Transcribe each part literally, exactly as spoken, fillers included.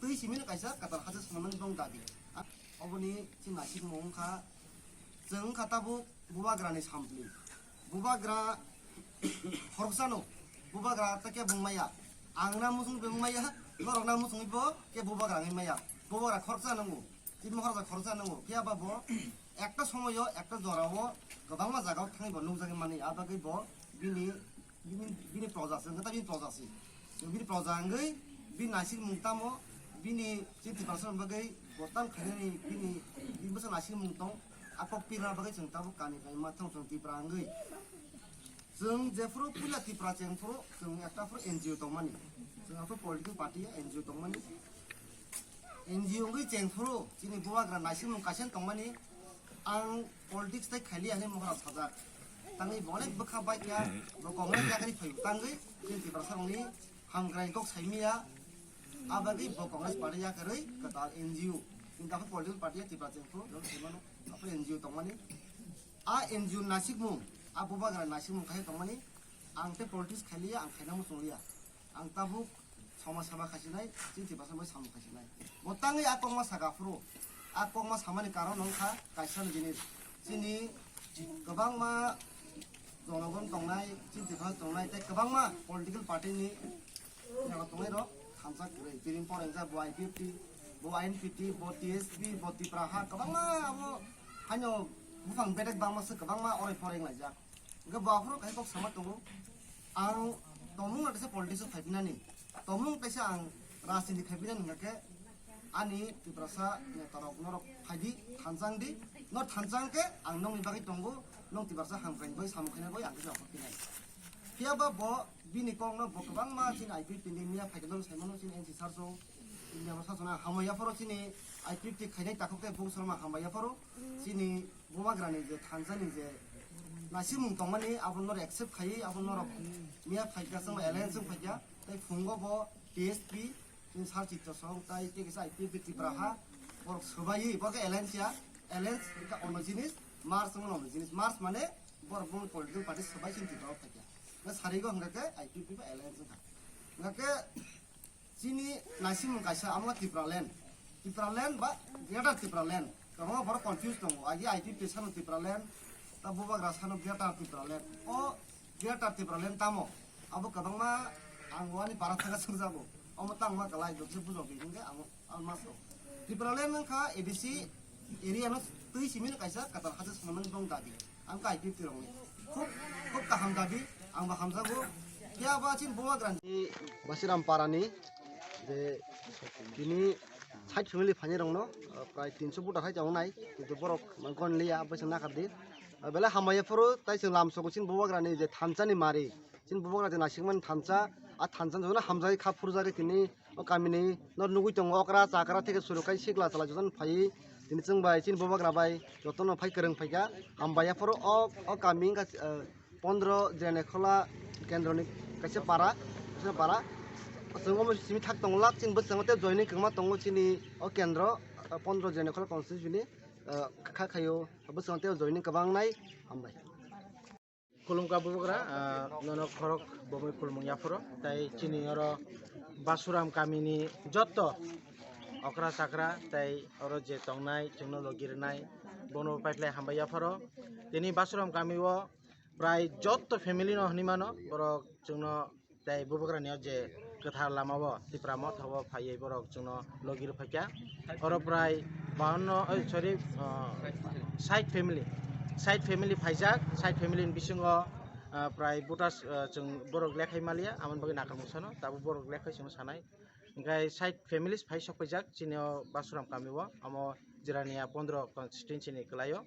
Twi simi no kaisa kwtal hachal swnamnani bong dabi. Oboni chini naisik mung wngkha, chwng wngkha tabuk bubagrani sampli. Bubagra khoroksa no, bubagra ta kebo wng maya. Ang na muchung bo wng maya, norok na muchung bo kebo bubagra wngwi maya. Bubagra khoroksa nango, chini khoroksa khoroksa nango. Phiya ba bo ekta somoyo, ekta jorao kwbangma jagao thangwi bo nukjagwi mani. A bagwi bo bini bini, bini proja se, wngkha ta bini proja se. Bini proja wngwi bini naisik mung tamo, bini chini Tiprasa bagwi bo tam khainani bini, bini bwsa naisik mung tong, a kok pirna bagwi chwng tabuk kami kami ma thang chwng Tipra wngwi. Chwng jephuru puila Tipra chengphuru chwng ekta phuru N G O tongmani. Chwng aphuru political party N G O tongmani. N G O wngwi chengphuru chini bubagra naisik mung kaisa tongmani. Ang politics tai khailiya hinwi mohora sajak. Tangwi bo onek bwkha baikya, bo Congress yakarwi phaio. Tangwi chini Tiprasa rokni hamkrai kok saimiya, a bagwi bo Congress party yakarwi kwtal N G O. Chini aphuru political party ya Tipra chengphuru, saimano, aphuru N G O tongmani. A N G O nasikmung, a bubagra nasikmung khe tongmani. Ang tei politics khailiya, ang khaina muchungliya. Ang tabuk somaj seba khaisinai, chini Tiprasa bai samung khaisinai. Bo tangwi a kokma saka phuru, a kokma samani karon wngkha kaisa jinis. Chini kwbangma jonogon tongnai, chini Tiprasa tongnai, tei kwbangma political party ni jaga tongnai rok thansa kwrwi. Tini poreng jak bo I P F T, bo I N P T, bo T S P, bo Tipra ha, kwbangma abo haino buphang bedek bangma se kwbangma oroi poreng laijak. Hingke bo aphuru kaisa kok sama tongo. Ang tongmung na kaisa politics o phaipinani. Tongmung kaisa ang rajniti khaipinani hingke ani Tiprasa netarok norok phaidi thanchang di. Nor thanchang khe ang nongni bagwi tongo. Nong Tiprasa hamkrai bai samung khaina bai ang kisa aphuru pinai. Phiya ba bo bini kok no bo kwbangma chini I P F T ni miya phaikhe nong saimano chini N C sir song. India bo sasana hamya phoro chini I P F T khainai takhuk tei bung sorma hamya phoro chini bubagrani je thansani je nasimung tongmani, abo norok accept khaiwi, abo norok miya phaikha, chwng alliance wng phaikha, tei phungo bo T S P, chini sir Chitto Song, tai tei kisa I P F T Tipra ha, borok swbaiwi, bo khe alliance ya, alliance wngkha ono jinis, merge wngmano ono jinis, merge mane borok bung political party swbai chini Tipra o phaikha. Na sarigo hwnkha khe I P F T ba alliance wngkha. Hwnkha khe, Chini naisimung kaisa, amo Tipraland. Tipraland ba Greater Tipraland. Kwbangma borok confuse tongo. Agi I P F T sano Tipraland, ta bubagra sano Greater Tipraland. O Greater Tipraland tamo? Abo kwbangma ang wani para thaga sungjago. Omo tangma kalai dokse bujok di hingke amo almaso. Tipraland wngkha A D C area no twi simi no kaisa kwtal hachal swnamnani bong dabi. Ang khe I P F T rokni khub, khub kaham dabi, ang bo hamjago. Phiya ba chini bubagrani Basiram Parani je tini side family phainai rokno, ah, prai tinso voter hai tongnai, kintu borok mangkon liya, abo se nakar di. Ah, belai hambai phuru tai chwng lam sogo chini bubagrani je thansani mari, chini bubagra je naisikmani thansa, a thansa jotono hamjagwi kha phurjagwi tini O kamini no nugwi tongo, okra chakra theke suru khai sikla chala jotono phai. Tini chwng bai chini bubagra bai jotono phai kwrwng phaikha. Hambai aphuru o, o kami wngkha, eh, pondro Jene Khola kendroni kaisa para, kaisa para. Chwng omo simi thak tongo lak chini bwskango tei joining kwbangma tongo chini o kendro, eh, pondro Jene Khola constituency ni, eh, kha khaio bwskango tei joining kwbang nai. Hambai. Khulumkha bubagra, ah, nono khorok bomwi khulumung yaphoro, tai chini oro Basuram kamini jotto okra chakra tai oro je tongnai, chwngno logi rwnai, bono paiphlai hambai yaphoro. Tini Basuram kamio prai jotto family no hinwi mano, borok chwngno Tei bubagrani o je kwthar lama o Tipra Motha o phaiwi borok chwngno logi rwphaikha. Oro prai bawanno, oi, sorry, ah, sait family, sait family phaijak, sait family ni bisingo, ah, prai voters, ah, chwng borok lekhai maliya, aboni bagwi nakarmung sano, tabuk borok lekhai chwngno sanai. Hingkhai sait families phai sokphaijak chini o Basuram kami o, amo Jirania pondro constituency ni kwlai o.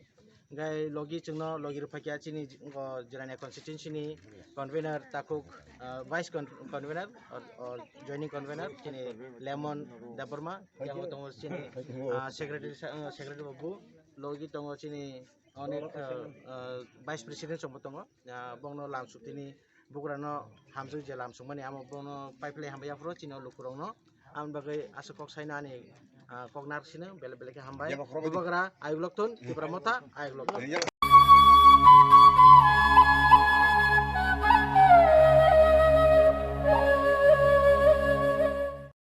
Hingkhai logi chwngno logi rwphaikha chini, o, Jirania constituency ni convener takhuk, ah, vice con-, convener or, or joining convener chini Lemon Debbarma, yang tongo chini, ah, secretary sa-, ah, secretary babu, logi tongo chini onek, ah, ah, vice president chwngbo tongo, ah, bongno lamsuk tini bugrano hamjak je lamsukmani amo bono paiphlai hambai yaphuru chini o lukurokno. Aboni bagwi aswk kok saina ani, ah, kok narwk sino belai belai khe hambai. Bubagra ayuk lokthun, Tipra Motha ayuk lokthun.